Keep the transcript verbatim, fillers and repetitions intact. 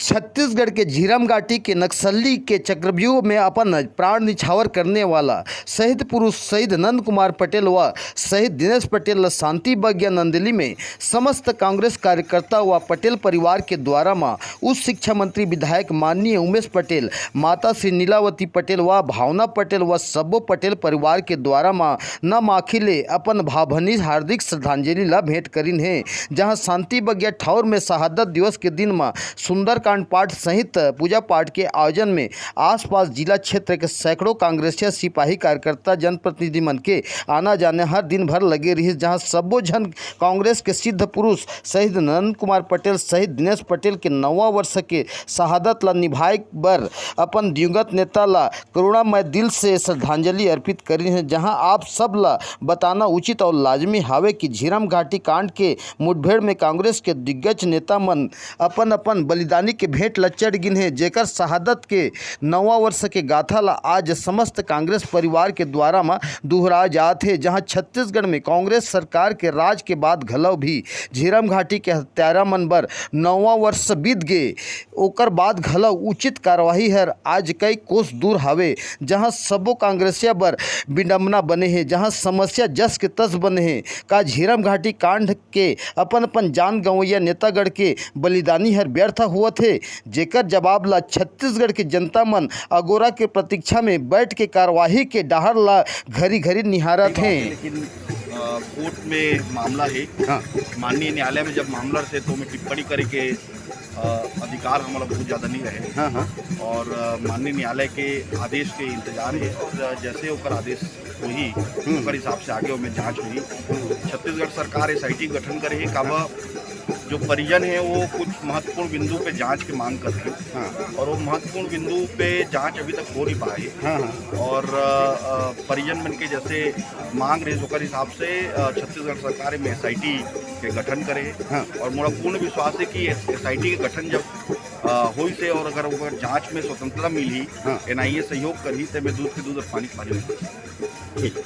छत्तीसगढ़ के झीरम घाटी के नक्सली के चक्रव्यूह में अपन प्राण निछावर करने वाला शहीद पुरुष शहीद नंद कुमार पटेल व शहीद दिनेश पटेल ल शांति बगिया नंदेली में समस्त कांग्रेस कार्यकर्ता व पटेल परिवार के द्वारा म उच्च शिक्षा मंत्री विधायक माननीय उमेश पटेल, माता श्री नीलावती पटेल व भावना पटेल व सब्बो पटेल परिवार के द्वारा म नम आँखी ले अपन भावभीनी हार्दिक श्रद्धांजलि ला भेंट करिन हे, जहां शांति बगिया ठौर में शहादत दिवस के दिन म सुंदरकांड पाठ सहित पूजा पाठ के आयोजन में आसपास जिला क्षेत्र के सैकड़ों कांग्रेसिया सिपाही कार्यकर्ता जनप्रतिनिधि मन के आना जाना हर दिन भर लगे रिहिस, जहां सब्बो झन कांग्रेस के सिद्ध पुरुष शहीद नंद कुमार पटेल, शहीद दिनेश पटेल के नवा वर्ष के शहादत ला निभाए बर अपन दिवंगत नेता ला करुणामय दिल से श्रद्धांजलि अर्पित करिन हे, जहां आप सब ला बताना उचित और लाजमी हावे कि झीरम घाटी कांड के मुठभेड़ में कांग्रेस के दिग्गज नेता मन अपन अपन बलिदानी के भेंट ला चढ़ गिन हे, जेकर शहादत के नवा वर्ष के गाथा ला आज समस्त कांग्रेस परिवार के द्वारा म दुहराए जात हे, जहां छत्तीसगढ़ में कांग्रेस सरकार के राज के बाद घलव भी झीरम घाटी के हत्यारा मन बर नवा वर्ष बीत गे, ओकर बाद घलव उचित कार्यवाही हर आज कई कोस दूर हावे, जहां सबो कांग्रेसिया बर विडंबना बने हे, जहां समस्या जस के तस बने हे। का झीरम घाटी कांड के अपन अपन जान गंवैया नेतागढ़ के बलिदानी हर व्यर्थ होवत हे, जेकर जवाब ला छत्तीसगढ़ के जनता मन अगोरा के प्रतीक्षा में बैठ के कार्यवाही के डहर ला घरी घरी निहारत हे। लेकिन अ, कोर्ट में मामला है। हाँ। माननीय न्यायालय में जब मामला रहे तो मैं टिप्पणी करे के अ, अधिकार हमारा बहुत ज़्यादा नहीं रहे। हाँ, हाँ। और अ, माननीय न्यायालय के आदेश के इंतजार है और अ, जैसे ओकर आदेश होही, हम्म। ओकर हिसाब से आगे ओमे जांच होही। छत्तीसगढ़ सरकार एसआईटी गठन करे है, काबर जो परिजन है वो कुछ महत्वपूर्ण बिंदु पे जांच के मांग करथे। हाँ। और वो महत्वपूर्ण बिंदु पे जांच अभी तक हो नहीं पाए। हाँ, हाँ। और अ, अ, परिजन मन के जैसे मांग रहे ओकर हिसाब से अ, छत्तीसगढ़ सरकार में एसआईटी के गठन करे। हाँ। और मोला पूर्ण विश्वास है कि एसआईटी के गठन जब अ, होइस हे और अगर ओकर जांच में स्वतंत्रता मिलही, हाँ। एनआईए सहयोग करही, ते में दूध के दूध और पानी के पानी होही। ठीक।